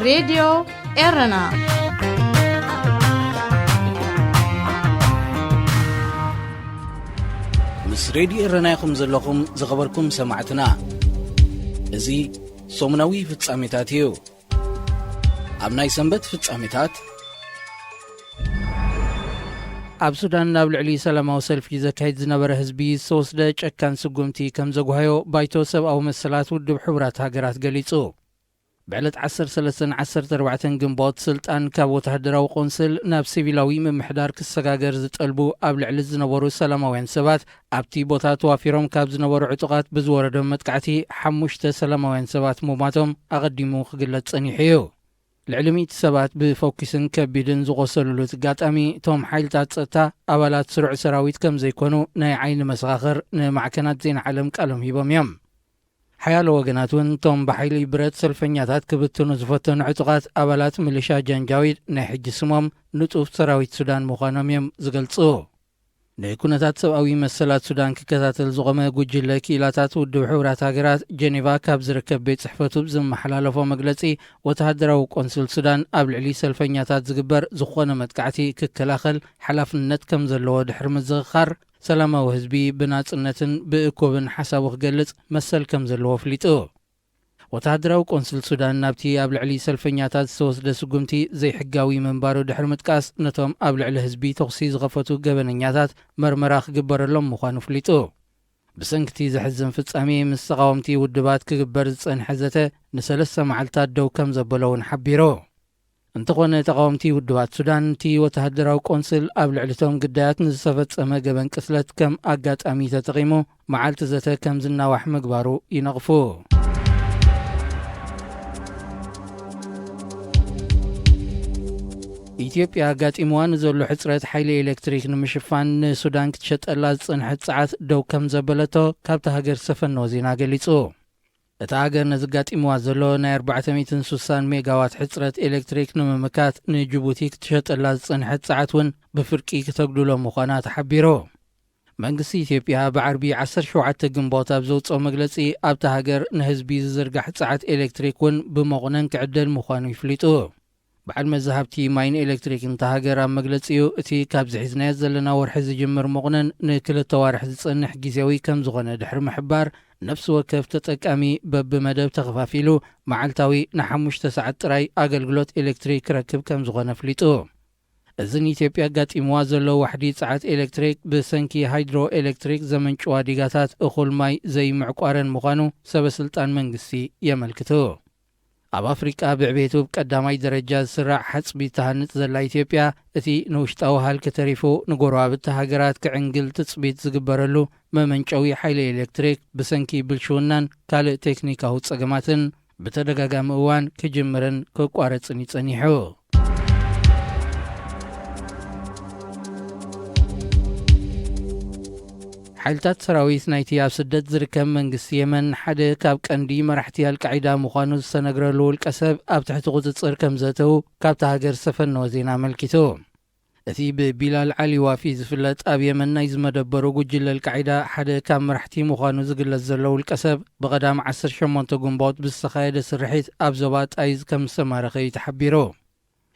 ሬድዮ ኤረና። ምስ ሬድዮ ኤረና ኢኹም ዘለኹም ዝኸበርኩም ሰማዕትና። እዚ ሰሙናዊ ፍጻሜታት እዩ። ኣብ ናይ ሰንበት ፍጻሜታት፣ ኣብ ሱዳን ናብ ልዕሊ ሰላማዊ ሰልፊ ዘካይድ ዝነበረ ህዝቢ ዝተወስደ ጨካን ስጉምቲ ከም ዘጓህዮ ባይቶ ሰብኣዊ መሰላት ውድብ ሕቡራት ሃገራት ገሊጹ። ብዕለት ዓሰርተ ሰለስተን ዓሰርተ ኣርባዕተን ግንቦት ስልጣን ካብ ወተሃደራዊ ቆንስል ናብ ሲቪላዊ ምምሕዳር ክሰጋገር ዝጠልቡ ኣብ ልዕሊ ዝነበሩ ሰላማውያን ሰባት ኣብቲ ቦታ ተዋፊሮም ካብ ዝነበሩ ዕጡቓት ብዝወረዶም መጥቃዕቲ ሓሙሽተ ሰላማውያን ሰባት ምሟቶም ኣቐዲሙ ክግለጽ ጸኒሑ እዩ። ልዕሊ ሚእቲ ሰባት ብፎኪስን ከቢድን ዝቖሰሉሉ እቲ ኣጋጣሚ፣ እቶም ሓይልታት ጸጥታ ኣባላት ስሩዕ ሰራዊት ከም ዘይኮኑ ናይ ዓይኒ መሰኻኽር ንማዕከናት ዜና ዓለም ቃሎም ሂቦም እዮም። ሓያሎ ወገናት እውን እቶም ብሓይሊ ብረት ሰልፈኛታት ክብትኑ ዝፈተኑ ዕጡቓት ኣባላት ሚሊሻ ጃንጃዊድ፣ ናይ ሕጂ ስሞም ንጡፍ ሰራዊት ሱዳን ምዃኖም እዮም ዝገልጹ። ንኩነታት ሰብኣዊ መሰላት ሱዳን ክከታተል ዝቖመ ጉጅለ ክኢላታት ውድብ ሕቡራት ሃገራት ጀኔቫ ካብ ዝርከብ ቤት ጽሕፈቱ ብዝመሓላለፎ መግለጺ፣ ወተሃደራዊ ቆንስል ሱዳን ኣብ ልዕሊ ሰልፈኛታት ዝግበር ዝኾነ መጥቃዕቲ ክከላኸል ሓላፍነት ከም ዘለዎ ድሕሪ ምዝኽኻር፣ ሰላማዊ ህዝቢ ብናጽነትን ብእኩብን ሓሳቡ ክገልጽ መሰል ከም ዘለዎ ኣፍሊጡ። ወተሃደራዊ ቆንስል ሱዳን ናብቲ ኣብ ልዕሊ ሰልፈኛታት ዝተወስደ ስጉምቲ ዘይሕጋዊ ምንባሩ ድሕሪ ምጥቃስ፣ ነቶም ኣብ ልዕሊ ህዝቢ ተኹሲ ዝኸፈቱ ገበነኛታት መርመራ ክግበረሎም ምዃኑ ኣፍሊጡ። ብሰንኪ እቲ ዘሕዝን ፍጻሜ፣ ምስ ተቓወምቲ ውድባት ክግበር ዝጸንሐ ዘተ ንሰለስተ መዓልታት ደው ከም ዘበሎ እውን ሓቢሩ። እንተኾነ፣ ተቓወምቲ ውድባት ሱዳን፣ እቲ ወተሃደራዊ ቆንስል ኣብ ልዕሊቶም ግዳያት ንዝተፈጸመ ገበን ቅትለት ከም ኣጋጣሚ ተጠቒሙ፣ መዓልቲ ዘተ ከም ዝናዋሕ ምግባሩ ይነቕፉ። ኢትዮጵያ፣ ኣጋጢምዋ ንዘሎ ሕጽረት ሓይሊ ኤሌክትሪክ ንምሽፋን፣ ንሱዳን ክትሸጠላ ዝጸንሐት ጸዓት ደው ከም ዘበለቶ ካብታ ሃገር ዝሰፈኖ ዜና ገሊጹ። እታ ሃገር ነዚ ኣጋጢምዋ ዘሎ ናይ ኣርባዕተ ሚእትን ስሳን ሜጋዋት ሕጽረት ኤሌክትሪክ ንምምካት፣ ንጅቡቲ ክትሸጠላ ዝጸንሐት ጸዓት እውን ብፍርቂ ክተጉድሎ ምዃና ተሓቢሩ። መንግስቲ ኢትዮጵያ ብዓርቢ ዓሰርተ ሸውዓተ ግንቦት ኣብ ዘውጽኦ መግለጺ፣ ኣብታ ሃገር ንህዝቢ ዝዝርጋሕ ጸዓት ኤሌክትሪክ እውን ብመቑነን ክዕደል ምዃኑ ይፍሊጡ። በዓል መዚ ሃብቲ ማይን ኤሌክትሪክን እታ ሃገር ኣብ መግለጺኡ፣ እቲ ካብዚ ሒዝናዮ ዘለና ወርሒ ዝጅምር መቑነን ንክልተ ዋርሕ ዝጸንሕ ግዜያዊ ከም ዝኾነ ድሕሪ ምሕባር፣ ነፍሲ ወከፍ ተጠቃሚ በብመደብ ተኸፋፊሉ መዓልታዊ ንሓሙሽተ ሰዓት ጥራይ ኣገልግሎት ኤሌክትሪክ ክረክብ ከም ዝኾነ ኣፍሊጡ። እዚ ንኢትዮጵያ ኣጋጢምዋ ዘሎ ዋሕዲ ጸዓት ኤሌክትሪክ፣ ብሰንኪ ሃይድሮ ኤሌክትሪክ ዘመንጭዋ ዲጋታት እኹል ማይ ዘይምዕቋረን ምዃኑ ሰበ ስልጣን መንግስቲ የመልክቱ። ኣብ ኣፍሪቃ ብዕቤቱ ብቀዳማይ ደረጃ ዝስራዕ ሓጽቢ ትሃንጽ ዘላ ኢትዮጵያ፣ እቲ ንውሽጣዊ ሃልኪ ተሪፉ ንጎረባብቲ ሃገራት ክዕንግል ትጽቢት ዝግበረሉ መመንጨዊ ሓይሊ ኤሌክትሪክ ብሰንኪ ብልሽውናን ካልእ ቴክኒካዊ ጸገማትን ብተደጋጋሚ እዋን ክጅምርን ክቋረጽን እዩ ጸኒሑ። ሓይልታት ሰራዊት ናይቲ ኣብ ስደት ዝርከብ መንግስቲ የመን፣ ሓደ ካብ ቀንዲ መራሕቲ ኣልቃዒዳ ምዃኑ ዝተነግረሉ ውልቀ ሰብ ኣብ ትሕቲ ቁጽጽር ከም ዘእተዉ ካብታ ሃገር ዝሰፈነወ ዜና ኣመልኪቱ። እቲ ብቢላል ዓሊ ዋፊ ዝፍለጥ፣ ኣብ የመን ናይ ዝመደበሩ ጉጅለ ኣልቃዒዳ ሓደ ካብ መራሕቲ ምዃኑ ዝግለጽ ዘሎ ውልቀ ሰብ፣ ብቐዳም ዓሰርተ ሸሞንተ ግንቦት ብዝተኻየደ ስርሒት ኣብ ዞባ ጣይዝ ከም ዝተማረኸ እዩ ተሓቢሩ።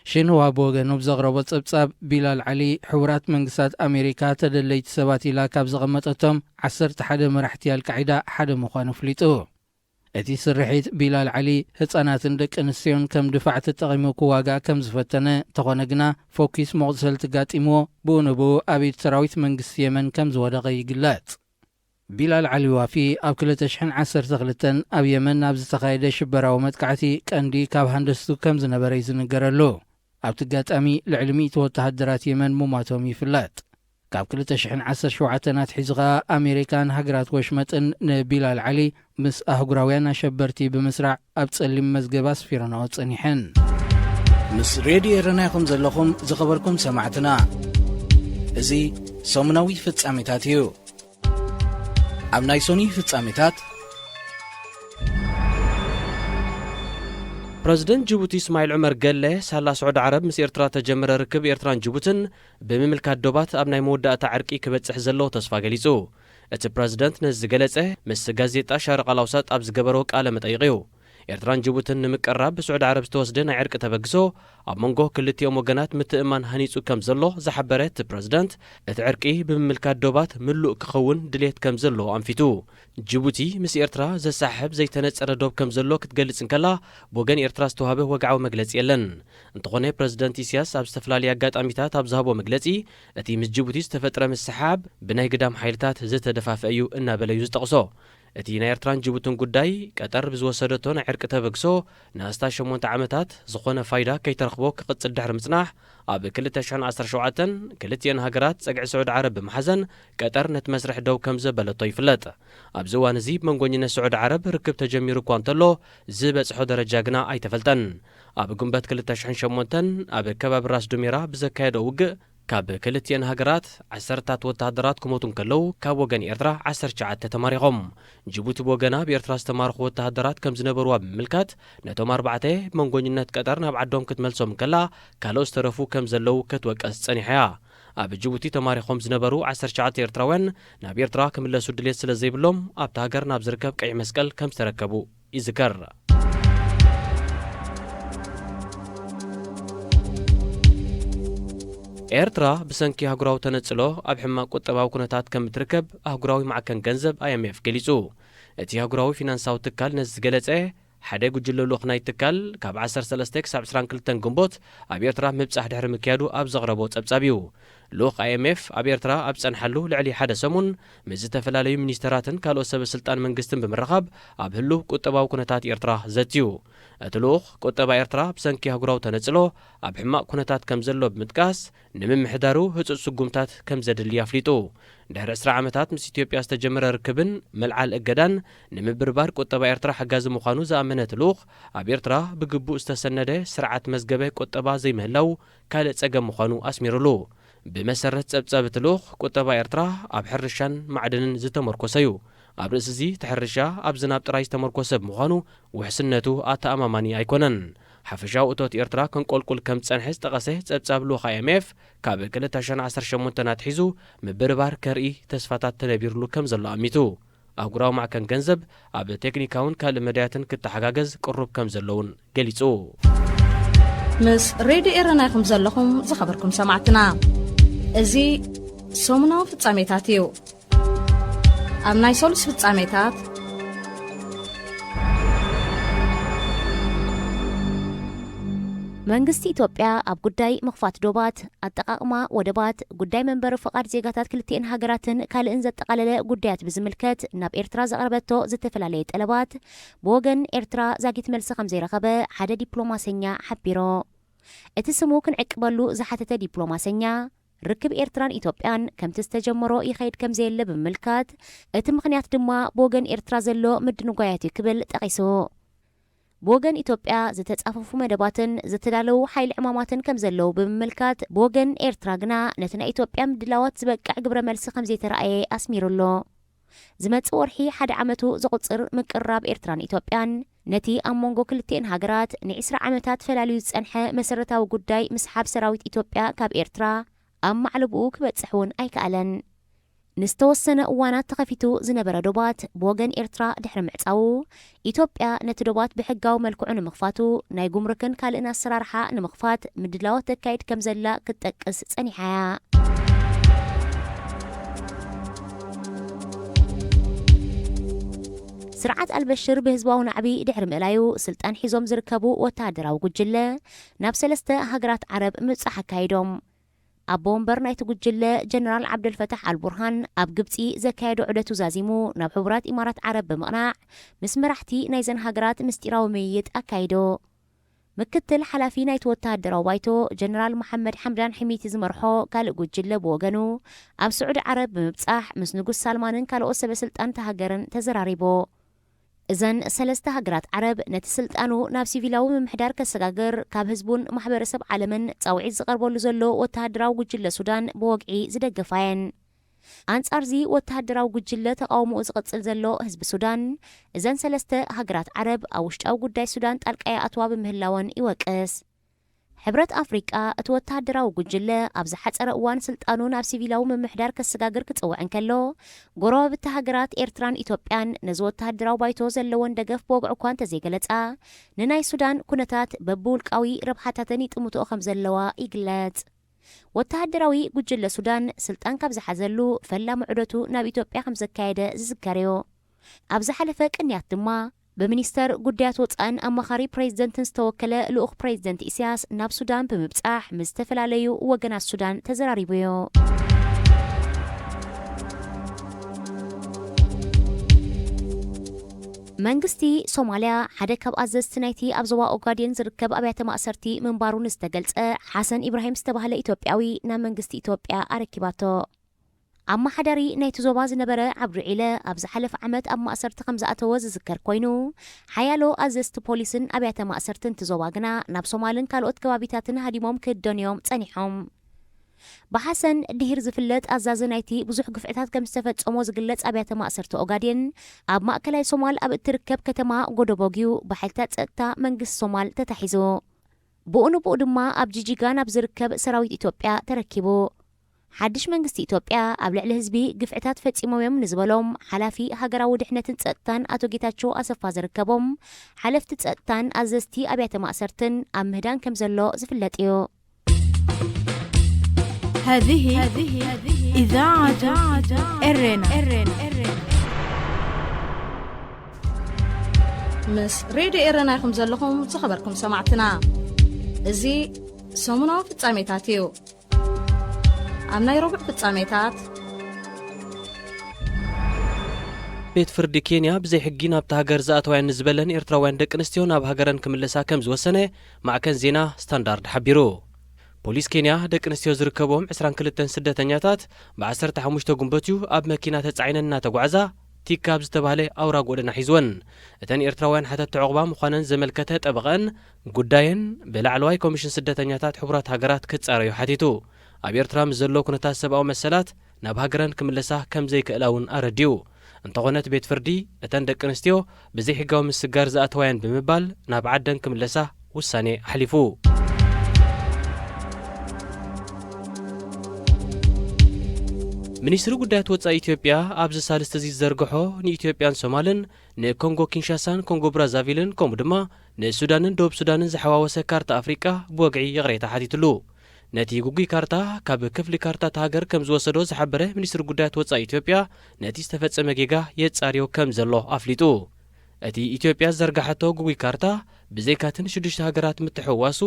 ሽንዋ ብወገኑ ብዘቕረቦ ጸብጻብ፣ ቢላል ዓሊ፣ ሕቡራት መንግስታት ኣሜሪካ ተደለይቲ ሰባት ኢላ ካብ ዘቐመጠቶም ዓሰርተ ሓደ መራሕቲ ኣልቃዒዳ ሓደ ምዃኑ ኣፍሊጡ። እቲ ስርሒት፣ ቢላል ዓሊ ህጻናትን ደቂ ኣንስትዮን ከም ድፋዕ ተጠቒሙ ክዋጋእ ከም ዝፈተነ፣ እንተኾነ ግና ፎኪስ መቑሰልቲ ጋጢምዎ፣ ብኡ ንብኡ ኣብ ኢድ ሰራዊት መንግስቲ የመን ከም ዝወደቐ ይግለጽ። ቢላል ዓሊ ዋፊ ኣብ ክልተ ሽሕን ዓሰርተ ክልተን ኣብ የመን ኣብ ዝተኻየደ ሽበራዊ መጥቃዕቲ ቀንዲ ካብ ሃንደስቱ ከም ዝነበረ እዩ ዝንገረሉ። ኣብቲ ኣጋጣሚ ልዕሊ ሚእቲ ወተሃደራት የመን ምሟቶም ይፍለጥ። ካብ ክልተ ሽሕን ዓሰርተ ሸውዓተን ኣትሒዙ ኸኣ ኣሜሪካን ሃገራት ወሽመጥን ንቢላል ዓሊ ምስ ኣህጉራውያን ኣሸበርቲ ብምስራዕ ኣብ ጸሊም መዝገብ ኣስፊረንኦ ጸኒሐን። ምስ ሬድዮ ኤረና ኢኹም ዘለኹም ዝኸበርኩም ሰማዕትና። እዚ ሰሙናዊ ፍጻሜታት እዩ። ኣብ ናይ ሶኒ ፍጻሜታት፣ ፕረዚደንት ጅቡቲ እስማዒል ዑመር ገለ፣ ሳላ ስዑዲ ዓረብ ምስ ኤርትራ ተጀመረ ርክብ ኤርትራን ጅቡትን ብምምልካት ዶባት ኣብ ናይ መወዳእታ ዕርቂ ክበጽሕ ዘለዎ ተስፋ ገሊጹ። እቲ ፕረዚደንት ነዚ ዝገለጸ፣ ምስ ጋዜጣ ሸርቕ ኣልኣውሳጥ ኣብ ዝገበሮ ቃለ መጠይቕ እዩ። ኤርትራን ጅቡትን ንምቅርራብ ብስዑዲ ዓረብ ዝተወስደ ናይ ዕርቂ ተበግሶ ኣብ መንጎ ክልቲኦም ወገናት ምትእምማን ሃኒጹ ከም ዘሎ ዝሓበረ እቲ ፕረዚደንት፣ እቲ ዕርቂ ብምምልካት ዶባት ምሉእ ክኸውን ድሌት ከም ዘሎ ኣንፊቱ። ጅቡቲ ምስ ኤርትራ ዘሰሓሕብ ዘይተነጸረ ዶብ ከም ዘሎ ክትገልጽ እንከላ፣ ብወገን ኤርትራ ዝተዋህበ ወግዓዊ መግለጺ የለን። እንተኾነ ፕረዚደንት ኢሳያስ ኣብ ዝተፈላለየ ኣጋጣሚታት ኣብ ዝሃቦ መግለጺ፣ እቲ ምስ ጅቡቲ ዝተፈጥረ ምስሓብ ብናይ ግዳም ሓይልታት ዝተደፋፈ እዩ እናበለ እዩ ዝጠቕሶ። እቲ ናይ ኤርትራን ጅቡትን ጉዳይ፣ ቀጠር ብዝወሰደቶ ናይ ዕርቂ ተበግሶ ንኣስታት ሸሞንተ ዓመታት ዝኾነ ፋይዳ ከይተረኽቦ ክቕጽል ድሕሪ ምጽናሕ፣ ኣብ ክልተ ሽሕን ዓሰርተ ሸውዓተን ክልቲኤን ሃገራት ጸግዒ ስዑዲ ዓረብ ብምሓዘን፣ ቀጠር ነቲ መስርሕ ደው ከም ዘበለቶ ይፍለጥ። ኣብዚ እዋን እዚ ብመንጎኝነት ስዑዲ ዓረብ ርክብ ተጀሚሩ እኳ እንተሎ፣ ዝበጽሖ ደረጃ ግና ኣይተፈልጠን። ኣብ ግንቦት ክልተ ሽሕን ሸሞንተን ኣብ ከባቢ ራስ ዱሜራ ብዘካየዶ ውግእ፣ ካብ ክልቲኤን ሃገራት ዓሰርታት ወተሃደራት ክሞቱ እንከለዉ፣ ካብ ወገን ኤርትራ ዓሰርተ ትሽዓተ ተማሪኾም። ጅቡቲ ብወገና፣ ኣብ ኤርትራ ዝተማረኹ ወተሃደራት ከም ዝነበርዋ ብምምልካት፣ ነቶም ኣርባዕተ መንጎኝነት ቀጠር ናብ ዓዶም ክትመልሶም እንከላ፣ ካልኦት ዝተረፉ ከም ዘለዉ ክትወቀስ ጸኒሓ እያ። ኣብ ጅቡቲ ተማሪኾም ዝነበሩ ዓሰርተ ትሽዓተ ኤርትራውያን ናብ ኤርትራ ክምለሱ ድሌት ስለ ዘይብሎም፣ ኣብታ ሃገር ናብ ዝርከብ ቀይሕ መስቀል ከም ዝተረከቡ ይዝከር። ኤርትራ ብሰንኪ ኣህጉራዊ ተነጽሎ ኣብ ሕማቕ ቁጠባዊ ኩነታት ከም እትርከብ ኣህጉራዊ ማዕከን ገንዘብ፣ ኣይ ኤም ኤፍ፣ ገሊጹ። እቲ ኣህጉራዊ ፊናንሳዊ ትካል ነዚ ዝገለጸ፣ ሓደ ጉጅለ ልኡኽ ናይ ትካል ካብ ዓሰርተ ሰለስተ ክሳብ ዕስራን ክልተን ግንቦት ኣብ ኤርትራ ምብጻሕ ድሕሪ ምክያዱ ኣብ ዘቕረቦ ጸብጻብ እዩ። ልኡኽ ኣይ ኤም ኤፍ ኣብ ኤርትራ ኣብ ዝጸንሓሉ ልዕሊ ሓደ ሰሙን፣ ምስ ዝተፈላለዩ ሚኒስተራትን ካልኦት ሰበ ስልጣን መንግስትን ብምርኻብ፣ ኣብ ህሉው ቁጠባዊ ኩነታት ኤርትራ ዘትዩ። እቲ ልኡኽ፣ ቁጠባ ኤርትራ ብሰንኪ ኣህጉራዊ ተነጽሎ ኣብ ሕማቕ ኩነታት ከም ዘሎ ብምጥቃስ፣ ንምምሕዳሩ ህጹጽ ስጉምታት ከም ዘድሊ ኣፍሊጡ። ድሕሪ ዕስራ ዓመታት ምስ ኢትዮጵያ ዝተጀመረ ርክብን ምልዓል እገዳን፣ ንምብርባር ቁጠባ ኤርትራ ሓጋዚ ምዃኑ ዝኣመነ እቲ ልኡኽ፣ ኣብ ኤርትራ ብግቡእ ዝተሰነደ ስርዓት መዝገበ ቁጠባ ዘይምህላው ካልእ ጸገም ምዃኑ ኣስሚሩሉ። ብመሰረት ጸብጻብ እቲ ልኡኽ፣ ቁጠባ ኤርትራ ኣብ ሕርሻን ማዕድንን ዝተመርኮሰ እዩ። ኣብ ርእሲ እዚ፣ እቲ ሕርሻ ኣብ ዝናብ ጥራይ ዝተመርኮሰ ብምዃኑ፣ ውሕስነቱ ኣተኣማማኒ ኣይኮነን። ሓፈሻዊ እቶት ኤርትራ ከንቆልቁል ከም ዝጸንሐ ዝጠቐሰ ጸብጻብ ልኡኽ ኣይ ኤም ኤፍ፣ ካብ ክልተ ሽሕን ዓሰርተ ሸሞንተን ኣትሒዙ ምብርባር ከርኢ ተስፋታት ተነቢርሉ ከም ዘሎ ኣሚቱ። ኣህጉራዊ ማዕከን ገንዘብ ኣብ ቴክኒካውን ካልእ መዳያትን ክተሓጋገዝ ቅሩብ ከም ዘሎ እውን ገሊጹ። ምስ ሬድዮ ኤረና ኢኹም ዘለኹም ዝኸበርኩም ሰማዕትና። እዚ ሰሙናዊ ፍጻሜታት እዩ። ኣብ ናይ ሰሉስ ፍጻሜታት፣ መንግስቲ ኢትዮጵያ ኣብ ጉዳይ ምኽፋት ዶባት፣ ኣጠቓቕማ ወደባት፣ ጉዳይ መንበሪ ፍቓድ ዜጋታት ክልቲኤን ሃገራትን ካልእን ዘጠቓለለ ጉዳያት ብዝምልከት ናብ ኤርትራ ዘቕረበቶ ዝተፈላለየ ጠለባት፣ ብወገን ኤርትራ ዛጊት መልሲ ከም ዘይረኸበ ሓደ ዲፕሎማሰኛ ሓቢሩ። እቲ ስሙ ክንዕቅበሉ ዝሓተተ ዲፕሎማሰኛ፣ ርክብ ኤርትራን ኢትዮጵያን ከምቲ ዝተጀመሮ ይኸይድ ከም ዘየለ ብምምልካት፣ እቲ ምኽንያት ድማ ብወገን ኤርትራ ዘሎ ምድንጓያት እዩ ክብል ጠቒሱ። ብወገን ኢትዮጵያ ዝተጻፈፉ መደባትን ዝተዳለዉ ሓይሊ ዕማማትን ከም ዘለዉ ብምምልካት፣ ብወገን ኤርትራ ግና ነቲ ናይ ኢትዮጵያ ምድላዋት ዝበቅዕ ግብረ መልሲ ከም ዘይተራእየ ኣስሚሩ ኣሎ። ዝመጽእ ወርሒ ሓደ ዓመቱ ዘቑጽር ምቅርራብ ኤርትራን ኢትዮጵያን፣ ነቲ ኣብ መንጎ ክልቲኤን ሃገራት ንዒስራ ዓመታት ፈላልዩ ዝጸንሐ መሰረታዊ ጉዳይ ምስሓብ ሰራዊት ኢትዮጵያ ካብ ኤርትራ ኣብ ማዕለብኡ ክበጽሕ እውን ኣይከኣለን። ንዝተወሰነ እዋናት ተኸፊቱ ዝነበረ ዶባት ብወገን ኤርትራ ድሕሪ ምዕጻዉ፣ ኢትዮጵያ ነቲ ዶባት ብሕጋዊ መልክዑ ንምኽፋቱ፣ ናይ ጉምሩክን ካልእን ኣሰራርሓ ንምኽፋት ምድላዋት ተካይድ ከም ዘላ ክትጠቅስ ጸኒሓ እያ። ስርዓት ኣልበሽር ብህዝባዊ ናዕቢ ድሕሪ ምእላዩ፣ ስልጣን ሒዞም ዝርከቡ ወተሃደራዊ ጉጅለ ናብ ሰለስተ ሃገራት ዓረብ ምብጻሕ ኣካይዶም። ኣቦ ወንበር ናይቲ ጉጅለ ጀነራል ዓብደልፈታሕ ኣልቡርሃን ኣብ ግብጺ ዘካየዶ ዑደቱ ዛዚሙ ናብ ሕቡራት ኢማራት ዓረብ ብምቕናዕ፣ ምስ መራሕቲ ናይዘን ሃገራት ምስጢራዊ ምይይጥ ኣካይዶ። ምክትል ሓላፊ ናይቲ ወተሃደራዊ ባይቶ ጀነራል መሓመድ ሓምዳን ሕሚቲ ዝመርሖ ካልእ ጉጅለ ብወገኑ፣ ኣብ ስዑዲ ዓረብ ብምብጻሕ ምስ ንጉስ ሳልማንን ካልኦት ሰበ ስልጣን እታ ሃገርን ተዘራሪቡ። እዘን ሰለስተ ሃገራት ዓረብ ነቲ ስልጣኑ ናብ ሲቪላዊ ምምሕዳር ከሰጋግር ካብ ህዝቡን ማሕበረሰብ ዓለምን ጻውዒት ዝቐርበሉ ዘሎ ወተሃደራዊ ጉጅለ ሱዳን ብወግዒ ዝደገፋ እየን። ኣንጻርዚ ወተሃደራዊ ጉጅለ ተቓውሞኡ ዝቕጽል ዘሎ ህዝቢ ሱዳን፣ እዘን ሰለስተ ሃገራት ዓረብ ኣብ ውሽጣዊ ጉዳይ ሱዳን ጣልቃ ይኣትዋ ብምህላወን ይወቅስ። ሕብረት ኣፍሪቃ እቲ ወተሃደራዊ ጉጅለ ኣብ ዝሓጸረ እዋን ስልጣኑ ናብ ሲቪላዊ ምምሕዳር ከሰጋግር ክጽውዕ እንከሎ፣ ጎረባብቲ ሃገራት ኤርትራን ኢትዮጵያን ነዚ ወተሃደራዊ ባይቶ ዘለወን ደገፍ ብወግዒ እኳ እንተዘይገለጻ፣ ንናይ ሱዳን ኩነታት በብውልቃዊ ረብሓታተን ይጥምትኦ ከም ዘለዋ ይግለጽ። ወተሃደራዊ ጉጅለ ሱዳን ስልጣን ካብ ዝሓዘሉ ፈላሚ ዑደቱ ናብ ኢትዮጵያ ከም ዘካየደ ዝዝከር እዩ። ኣብ ዝሓለፈ ቅንያት ድማ፣ ብሚኒስተር ጉዳያት ወጻእን ኣማኻሪ ፕሬዚደንትን ዝተወከለ ልኡኽ ፕሬዚደንት ኢሳያስ ናብ ሱዳን ብምብጻሕ ምስ ዝተፈላለዩ ወገናት ሱዳን ተዘራሪቡ እዩ። መንግስቲ ሶማልያ ሓደ ካብ ኣዘዝቲ ናይቲ ኣብ ዞባ ኦጋዴን ዝርከብ ኣብያተ ማእሰርቲ ምንባሩ ንዝተገልጸ ሓሰን ኢብራሂም ዝተባህለ ኢትዮጵያዊ ናብ መንግስቲ ኢትዮጵያ ኣረኪባቶ። ኣመሓዳሪ ናይቲ ዞባ ዝነበረ ዓብዱ ዒለ ኣብ ዝሓለፈ ዓመት ኣብ ማእሰርቲ ከም ዝኣተወ ዝዝከር ኮይኑ፣ ሓያሎ ኣዘዝቲ ፖሊስን ኣብያተ ማእሰርትን እቲ ዞባ ግና ናብ ሶማልን ካልኦት ከባቢታትን ሃዲሞም ክህደኑ እዮም ጸኒሖም። ብሓሰን ድሂር ዝፍለጥ ኣዛዚ ናይቲ ብዙሕ ግፍዕታት ከም ዝተፈጸሞ ዝግለጽ ኣብያተ ማእሰርቲ ኦጋዴን፣ ኣብ ማእከላይ ሶማል ኣብ እትርከብ ከተማ ጎደቦግ እዩ ብሓይልታት ጸጥታ መንግስቲ ሶማል ተታሒዙ። ብኡ ንብኡ ድማ ኣብ ጂጂጋ ናብ ዝርከብ ሰራዊት ኢትዮጵያ ተረኪቡ። ሓድሽ መንግስቲ ኢትዮጵያ ኣብ ልዕሊ ህዝቢ ግፍዕታት ፈጺሞም እዮም ንዝበሎም ሓላፊ ሃገራዊ ድሕነትን ጸጥታን ኣቶ ጌታቸው ኣሰፋ ዝርከቦም ሓለፍቲ ጸጥታን ኣዘዝቲ ኣብያተ ማእሰርትን ኣብ ምህዳን ከም ዘሎ ዝፍለጥ እዩ። هذه إذاعة إرينا. ምስ ሬድዮ ኤረና ኢኹም ዘለኹም ዝኸበርኩም ሰማዕትና። እዚ ሰሙናዊ ፍጻሜታት እዩ። ኣብ ናይ ረቡዕ ፍጻሜታት፣ ቤት ፍርዲ ኬንያ ብዘይ ሕጊ ናብታ ሃገር ዝኣተዋየን ንዝበለን ኤርትራውያን ደቂ ኣንስትዮ ናብ ሃገረን ክምለሳ ከም ዝወሰነ ማዕከን ዜና ስታንዳርድ ሓቢሩ። ፖሊስ ኬንያ ደቂ ኣንስትዮ ዝርከብዎም ዕስራን ክልተን ስደተኛታት ብ ዓሰርተ ሓሙሽተ ጉንበት እዩ ኣብ መኪና ተጻዒነን እናተጓዕዛ ቲካ ኣብ ዝተባህለ ኣውራ ጎደና ሒዝወን። እተን ኤርትራውያን ሓተቲ ዑቕባ ምዃነን ዘመልከተ ጠበቐን ጉዳየን ብላዕለዋይ ኮሚሽን ስደተኛታት ሕቡራት ሃገራት ክጻረዩ ሓቲቱ። ኣብ ኤርትራ ምስ ዘሎ ኩነታት ሰብኣዊ መሰላት ናብ ሃገረን ክምለሳ ከም ዘይክእላ እውን ኣረዲኡ። እንተኾነ እቲ ቤት ፍርዲ እተን ደቂ ኣንስትዮ ብዘይሕጋዊ ምስጋር ዝኣተዋየን ብምባል ናብ ዓደን ክምለሳ ውሳኔ ኣሕሊፉ። ሚኒስትሪ ጉዳያት ወጻኢ ኢትዮጵያ ኣብዚ ሳልስቲ እዚ ዝዘርግሖ ንኢትዮጵያን ሶማልን ንኮንጎ ኪንሻሳን ኮንጎ ብራዛቪልን ከምኡ ድማ ንሱዳንን ደቡብ ሱዳንን ዝሓዋወሰ ካርታ ኣፍሪቃ ብወግዒ ይቕሬታ ሓቲትሉ። ነቲ ግጉይ ካርታ ካብ ክፍሊ ካርታ እታ ሃገር ከም ዝወሰዶ ዝሓበረ ሚኒስትሪ ጉዳያት ወጻኢ ኢትዮጵያ ነቲ ዝተፈጸመ ጌጋ የጻርዮ ከም ዘሎ ኣፍሊጡ። እቲ ኢትዮጵያ ዝዘርጋሓቶ ግጉይ ካርታ ብዘይካትን ሽዱሽተ ሃገራት ምትሕውዋሱ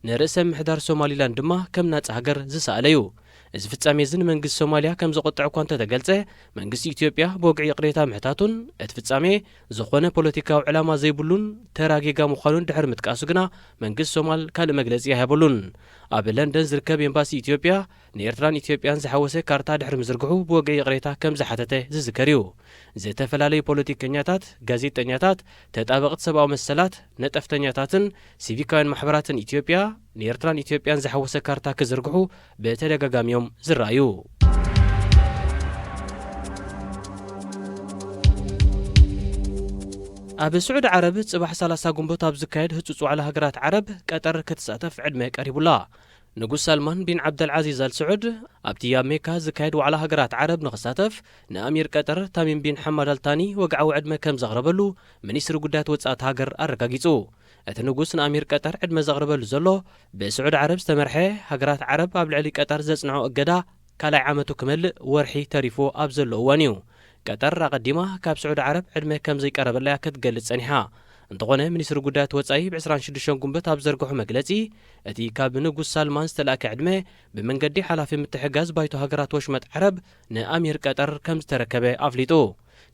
ንርእሰ ምሕዳር ሶማሊላንድ ድማ ከም ናጻ ሃገር ዝሰኣለ እዩ። እዚ ፍጻሜ እዚ ንመንግስቲ ሶማልያ ከም ዘቖጥዕ እኳ እንተተገልጸ፣ መንግስቲ ኢትዮጵያ ብወግዒ ይቕሬታ ምሕታቱን እቲ ፍጻሜ ዝኾነ ፖለቲካዊ ዕላማ ዘይብሉን ተራ ጌጋ ምዃኑን ድሕሪ ምጥቃሱ ግና መንግስቲ ሶማል ካልእ መግለጺ ኣይሃበሉን። ኣብ ለንደን ዝርከብ ኤምባሲ ኢትዮጵያ ንኤርትራን ኢትዮጵያን ዝሓወሰ ካርታ ድሕሪ ምዝርግሑ ብወግዒ ይቕሬታ ከም ዝሓተተ ዝዝከር እዩ። ዝተፈላለዩ ፖለቲከኛታት፣ ጋዜጠኛታት፣ ተጣበቕቲ ሰብኣዊ መሰላት፣ ነጠፍተኛታትን ሲቪካውያን ማሕበራትን ኢትዮጵያ ንኤርትራን ኢትዮጵያን ዝሓወሰ ካርታ ክዝርግሑ ብተደጋጋሚ እዮም ዝረኣዩ። ኣብ ስዑዲ ዓረብ ጽባሕ ሰላሳ ጉንቦት ኣብ ዝካየድ ህጹጽ ዋዕላ ሃገራት ዓረብ ቀጠር ክትሳተፍ ዕድመ ቀሪቡላ። ንጉስ ሳልማን ቢን ዓብደልዓዚዝ ኣል ስዑድ ኣብቲ ኣብ ሜካ ዝካየድ ዋዕላ ሃገራት ዓረብ ንኽሳተፍ ንኣሚር ቀጠር ታሚም ቢን ሓማድ ኣልታኒ ወግዓዊ ዕድመ ከም ዘቕረበሉ ሚኒስትሪ ጉዳያት ወጻእቲ ሃገር ኣረጋጊጹ። እቲ ንጉስ ንኣሚር ቀጠር ዕድመ ዘቕርበሉ ዘሎ ብስዑዲ ዓረብ ዝተመርሐ ሃገራት ዓረብ ኣብ ልዕሊ ቀጠር ዘጽንዖ እገዳ ካልኣይ ዓመቱ ክመልእ ወርሒ ተሪፉ ኣብ ዘሎ እዋን እዩ። ቀጠር ኣቐዲማ ካብ ስዑዲ ዓረብ ዕድመ ከም ዘይቀረበላያ ክትገልጽ ጸኒሓ። እንተኾነ ሚኒስትሪ ጉዳያት ወጻኢ ብ ዕስራን ሽዱሽተን ጉንበት ኣብ ዘርግሖ መግለጺ፣ እቲ ካብ ንጉስ ሳልማን ዝተላእከ ዕድመ ብመንገዲ ሓላፊ ምትሕጋዝ ባይቶ ሃገራት ወሽመጥ ዓረብ ንኣሚር ቀጠር ከም ዝተረከበ ኣፍሊጡ።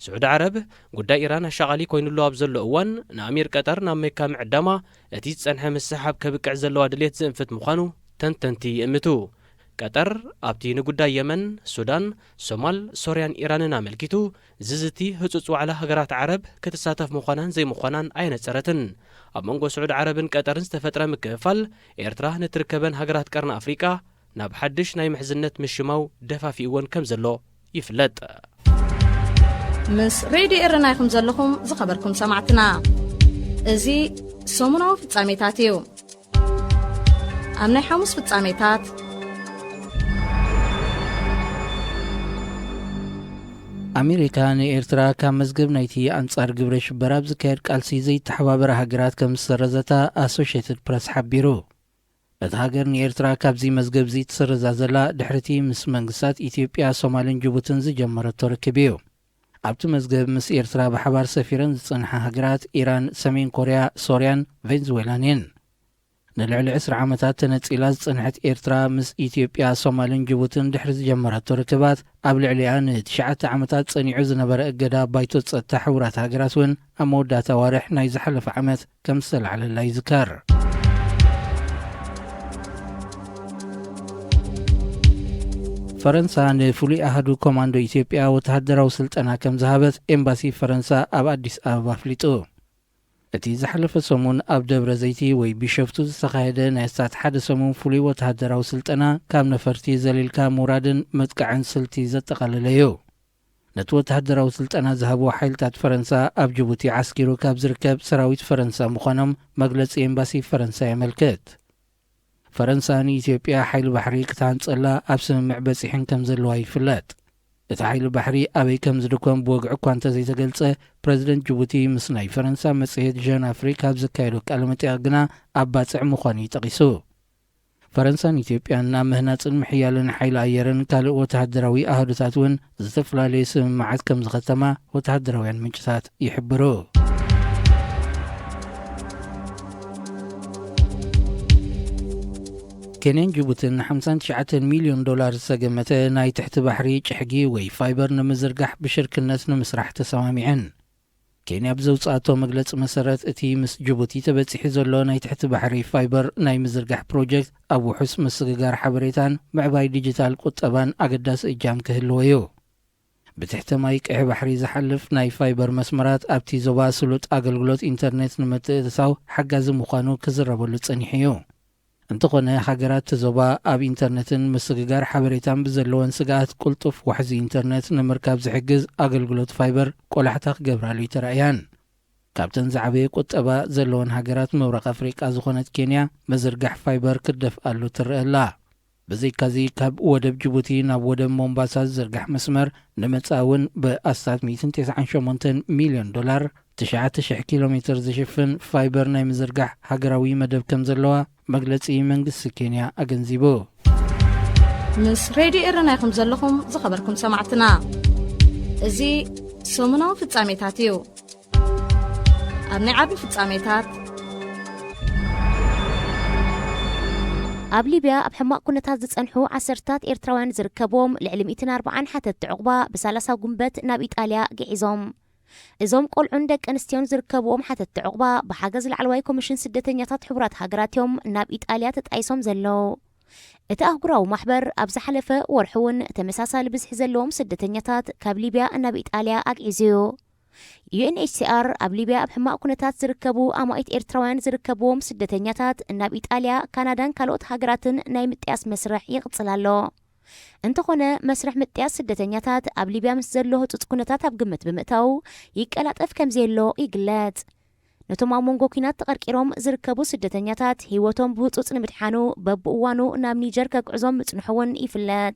ስዑዲ ዓረብ ጉዳይ ኢራን ኣሻቓሊ ኮይኑሉ ኣብ ዘሎ እዋን ንኣሚር ቀጠር ናብ ሜካ ምዕዳማ እቲ ዝጸንሐ ምስሕሓብ ከብቅዕ ዘለዋ ድሌት ዝእንፍት ምዃኑ ተንተንቲ ይእምቱ። ቀጠር ኣብቲ ንጉዳይ የመን፣ ሱዳን፣ ሶማል፣ ሶርያን ኢራንን ኣመልኪቱ ዝዝቲ ህጹጽ ዋዕላ ሃገራት ዓረብ ክትሳተፍ ምዃናን ዘይምዃናን ኣየነጸረትን። ኣብ መንጎ ስዑዲ ዓረብን ቀጠርን ዝተፈጥረ ምክፍፋል ኤርትራ ንትርከበን ሃገራት ቀርኒ ኣፍሪቃ ናብ ሓድሽ ናይ ምሕዝነት ምሽማው ደፋፊእወን ከም ዘሎ ይፍለጥ። ምስ ሬድዮ ኤረና ኢኹም ዘለኹም ዝኸበርኩም ሰማዕትና። እዚ ሰሙናዊ ፍጻሜታት እዩ። ኣብ ናይ ሓሙስ ፍጻሜታት፣ ኣሜሪካ ንኤርትራ ካብ መዝገብ ናይቲ ኣንጻር ግብረ ሽበራ ኣብ ዝካየድ ቃልሲ ዘይተሓባበራ ሃገራት ከም ዝሰረዘታ ኣሶሽየትድ ፕረስ ሓቢሩ። እታ ሃገር ንኤርትራ ካብዚ መዝገብዚ ትስርዛ ዘላ ድሕሪቲ ምስ መንግስታት ኢትዮጵያ፣ ሶማልን ጅቡትን ዝጀመረቶ ርክብ እዩ። ኣብቲ መዝገብ ምስ ኤርትራ ብሓባር ሰፊረን ዝጸንሓ ሃገራት ኢራን፣ ሰሜን ኮርያ፣ ሶርያን ቬንዙዌላን እየን። ንልዕሊ ዕስራ ዓመታት ተነጺላ ዝጸንሐት ኤርትራ ምስ ኢትዮጵያ፣ ሶማልን ጅቡትን ድሕሪ ዝጀመረቶ ርክባት ኣብ ልዕሊኣ ንትሽዓተ ዓመታት ጸኒዑ ዝነበረ እገዳ ባይቶ ጸጥታ ሕቡራት ሃገራት እውን ኣብ መወዳእታ ዋርሕ ናይ ዝሓለፈ ዓመት ከም ዝተላዕለላ ይዝከር። ፈረንሳ ንፍሉይ ኣሃዱ ኮማንዶ ኢትዮጵያ ወተሃደራዊ ስልጠና ከም ዝሃበት ኤምባሲ ፈረንሳ ኣብ ኣዲስ ኣበባ ኣፍሊጡ። እቲ ዝሓለፈ ሰሙን ኣብ ደብረ ዘይቲ ወይ ቢሸፍቱ ዝተኻየደ ናይ ኣስታት ሓደ ሰሙን ፍሉይ ወተሃደራዊ ስልጠና ካብ ነፈርቲ ዘሊልካ ምውራድን ምጥቃዕን ስልቲ ዘጠቓለለ እዩ። ነቲ ወተሃደራዊ ስልጠና ዝሃብዎ ሓይልታት ፈረንሳ ኣብ ጅቡቲ ዓስኪሩ ካብ ዝርከብ ሰራዊት ፈረንሳ ምዃኖም መግለጺ ኤምባሲ ፈረንሳ የመልክት። ፈረንሳ ንኢትዮጵያ ሓይሊ ባሕሪ ክትሃንጸላ ኣብ ስምምዕ በጺሐን ከም ዘለዋ ይፍለጥ። እቲ ሓይሊ ባሕሪ ኣበይ ከም ዝድኮን ብወግዒ እኳ እንተዘይተገልጸ፣ ፕረዚደንት ጅቡቲ ምስ ናይ ፈረንሳ መጽሔት ጀን ኣፍሪክ ኣብ ዘካየዶ ቃለ መጠይቕ ግና ኣብ ባጽዕ ምዃኑ እዩ ጠቒሱ። ፈረንሳን ኢትዮጵያን ናብ ምህናጽን ምሕያልን ሓይሊ ኣየርን ካልእ ወተሃደራዊ ኣሃዱታት እውን ዝተፈላለየ ስምምዓት ከም ዝኸተማ ወተሃደራውያን ምንጭታት ይሕብሩ። ኬንያን ጅቡትን ሓምሳን ትሽዓተን ሚልዮን ዶላር ዝተገመተ ናይ ትሕቲ ባሕሪ ጭሕጊ ወይ ፋይበር ንምዝርጋሕ ብሽርክነት ንምስራሕ ተሰማሚዐን። ኬንያ ብዘውፅኣቶ መግለፂ መሰረት፣ እቲ ምስ ጅቡቲ ተበፂሑ ዘሎ ናይ ትሕቲ ባሕሪ ፋይበር ናይ ምዝርጋሕ ፕሮጀክት ኣብ ውሑስ ምስግጋር ሓበሬታን ምዕባይ ዲጂታል ቁጠባን ኣገዳሲ እጃም ክህልዎ እዩ። ብትሕተ ማይ ቀይሕ ባሕሪ ዝሓልፍ ናይ ፋይበር መስመራት ኣብቲ ዞባ ስሉጥ ኣገልግሎት ኢንተርኔት ንምትእትታው ሓጋዚ ምዃኑ ክዝረበሉ ጸኒሑ እዩ። እንተኾነ፣ ሃገራት እቲ ዞባ ኣብ ኢንተርኔትን ምስግጋር ሓበሬታን ብዘለወን ስግኣት፣ ቅልጡፍ ዋሕዚ ኢንተርኔት ንምርካብ ዝሕግዝ ኣገልግሎት ፋይበር ቆላሕታ ክገብራሉ ይተራእያን። ካብተን ዝዓበየ ቁጠባ ዘለወን ሃገራት ምብራቕ ኣፍሪቃ ዝኾነት ኬንያ፣ ምዝርጋሕ ፋይበር ክትደፍኣሉ ትረአ ኣላ። ብዘይካዚ፣ ካብ ወደብ ጅቡቲ ናብ ወደብ ሞምባሳ ዝዝርጋሕ መስመር ንምጻእ እውን ብኣስታት ሚእትን ተስዓን ሸሞንተን ሚልዮን ዶላር፣ ትሽዓተ ሽሕ ኪሎ ሜትር ዝሽፍን ፋይበር ናይ ምዝርጋሕ ሃገራዊ መደብ ከም ዘለዋ መግለጺ መንግስቲ ኬንያ ኣገንዚቡ። ምስ ሬድዮ ኤረና ኢኹም ዘለኹም፣ ዝኸበርኩም ሰማዕትና። እዚ ሰሙናዊ ፍጻሜታት እዩ። ኣብ ናይ ዓቢ ፍጻሜታት፣ ኣብ ሊብያ ኣብ ሕማቕ ኩነታት ዝጸንሑ ዓሰርታት ኤርትራውያን ዝርከብዎም ልዕሊ ሚእትን ኣርባዓን ሓተትቲ ዕቑባ ብሳላሳ ጉንበት ናብ ኢጣልያ ግዒዞም። እዞም ቆልዑን ደቂ ኣንስትዮን ዝርከብዎም ሓተትቲ ዕቑባ፣ ብሓገዝ ላዕለዋይ ኮሚሽን ስደተኛታት ሕቡራት ሃገራት እዮም ናብ ኢጣልያ ተጣይሶም ዘለዉ። እቲ ኣህጉራዊ ማሕበር ኣብ ዝሓለፈ ወርሒ እውን ተመሳሳሊ ብዝሒ ዘለዎም ስደተኛታት ካብ ሊብያ ናብ ኢጣልያ ኣግዒዙ እዩ። ዩ ኤን ኤች ሲ ኣር ኣብ ሊብያ ኣብ ሕማቕ ኩነታት ዝርከቡ ኣማኢት ኤርትራውያን ዝርከብዎም ስደተኛታት ናብ ኢጣልያ፣ ካናዳን ካልኦት ሃገራትን ናይ ምጥያስ መስርሕ ይቕጽል ኣሎ። እንተኾነ፣ መስርሕ ምጥያስ ስደተኛታት ኣብ ሊብያ ምስ ዘሎ ህጹጽ ኩነታት ኣብ ግምት ብምእታው፣ ይቀላጠፍ ከም ዘየሎ ይግለጽ። ነቶም ኣብ መንጎ ኲናት ተቐርቂሮም ዝርከቡ ስደተኛታት፣ ህይወቶም ብህጹጽ ንምድሓኑ በብእዋኑ ናብ ኒጀር ከግዕዞም ምጽንሑ እውን ይፍለጥ።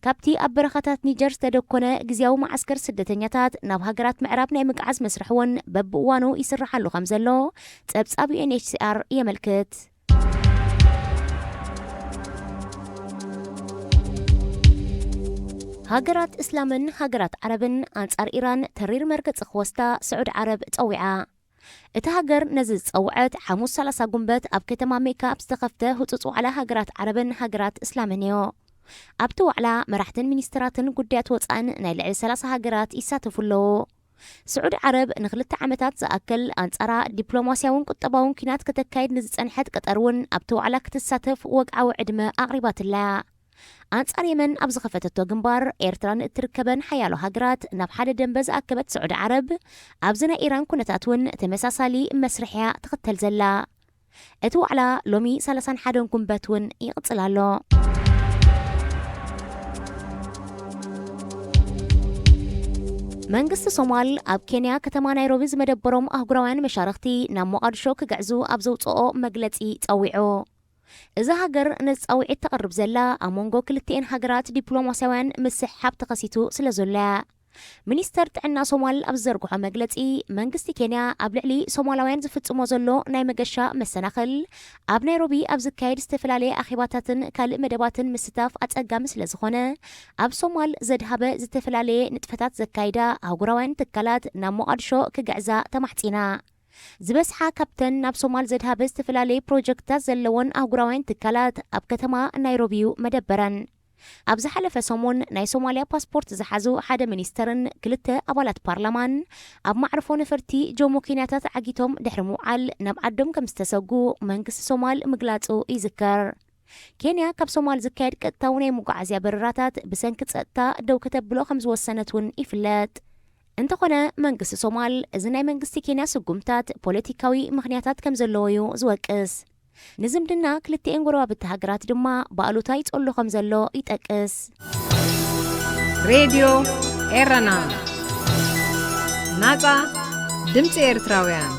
ካብቲ ኣብ በረኻታት ኒጀር ዝተደኮነ ግዝያዊ መዓስከር ስደተኛታት ናብ ሃገራት ምዕራብ ናይ ምግዓዝ መስርሕ እውን በብእዋኑ ይስርሓሉ ከም ዘሎ ጸብጻብ ዩ ኤን ኤች ሲ ኣር የመልክት። ሃገራት እስላምን ሃገራት ዓረብን ኣንጻር ኢራን ተሪር መርገጺ ክወስዳ ስዑድ ዓረብ ጸዊዓ። እታ ሃገር ነዚ ዝጸውዐት፣ ሓሙስ ሰላሳ ጉንበት ኣብ ከተማ ሜካ ኣብ ዝተኸፍተ ህጹጽ ዋዕላ ሃገራት ዓረብን ሃገራት እስላምን እዩ። ኣብቲ ዋዕላ፣ መራሕትን ሚኒስትራትን ጉዳያት ወጻእን ናይ ልዕሊ ሰላሳ ሃገራት ይሳተፉ ኣለዉ። ስዑዲ ዓረብ ንኽልተ ዓመታት ዝኣክል ኣንጻራ ዲፕሎማስያውን ቁጠባውን ኲናት ከተካይድ ንዝጸንሐት ቀጠር እውን ኣብቲ ዋዕላ ክትሳተፍ ወግዓዊ ዕድመ ኣቕሪባትላ። ኣንጻር የመን ኣብ ዝኸፈተቶ ግንባር፣ ኤርትራን እትርከበን ሓያሎ ሃገራት ናብ ሓደ ደንበ ዝኣከበት ስዑዲ ዓረብ፣ ኣብዚ ናይ ኢራን ኩነታት እውን ተመሳሳሊ መስርሕ እያ ትኽተል ዘላ። እቲ ዋዕላ ሎሚ ሰላሳን ሓደን ጉንበት እውን ይቕጽል ኣሎ። መንግስቲ ሶማል ኣብ ኬንያ ከተማ ናይሮቢ ዝመደበሮም ኣህጉራውያን መሻርኽቲ ናብ ሞቓድሾ ክግዕዙ ኣብ ዘውጽኦ መግለጺ ጸዊዑ። እዛ ሃገር ነዚ ጻውዒት ተቕርብ ዘላ ኣብ መንጎ ክልቲኤን ሃገራት ዲፕሎማስያውያን ምስሕሓብ ተኸሲቱ ስለ ዘሎ እያ። ሚኒስተር ጥዕና ሶማል ኣብ ዝዘርግሖ መግለጺ፣ መንግስቲ ኬንያ ኣብ ልዕሊ ሶማላውያን ዝፍጽሞ ዘሎ ናይ መገሻ መሰናኽል፣ ኣብ ናይሮቢ ኣብ ዝካየድ ዝተፈላለየ ኣኼባታትን ካልእ መደባትን ምስታፍ ኣጸጋሚ ስለ ዝኾነ፣ ኣብ ሶማል ዘድሃበ ዝተፈላለየ ንጥፈታት ዘካይዳ ኣህጉራውያን ትካላት ናብ ሞቓድሾ ክግዕዛ ተማሕጺና። ዝበዝሓ ካብተን ናብ ሶማል ዘድሃበ ዝተፈላለየ ፕሮጀክትታት ዘለወን ኣህጉራውያን ትካላት ኣብ ከተማ ናይሮቢ እዩ መደበረን። ኣብ ዝሓለፈ ሰሙን ናይ ሶማልያ ፓስፖርት ዝሓዙ ሓደ ሚኒስተርን ክልተ ኣባላት ፓርላማን ኣብ ማዕርፎ ነፈርቲ ጆሞ ኬንያታ ተዓጊቶም ድሕሪ ምውዓል ናብ ዓዶም ከም ዝተሰጉ መንግስቲ ሶማል ምግላጹ ይዝከር። ኬንያ ካብ ሶማል ዝካየድ ቀጥታዊ ናይ መጓዓዝያ በረራታት ብሰንኪ ጸጥታ ደው ከተብሎ ከም ዝወሰነት እውን ይፍለጥ። እንተኾነ መንግስቲ ሶማል እዚ ናይ መንግስቲ ኬንያ ስጉምታት ፖለቲካዊ ምኽንያታት ከም ዘለዎ እዩ ዝወቅስ። ንዝምድና ክልቲኤን ጎረባብቲ ሃገራት ድማ ብኣሉታ ይጸሎ ከም ዘሎ ይጠቅስ። ሬድዮ ኤረና፣ ናጻ ድምጺ ኤርትራውያን።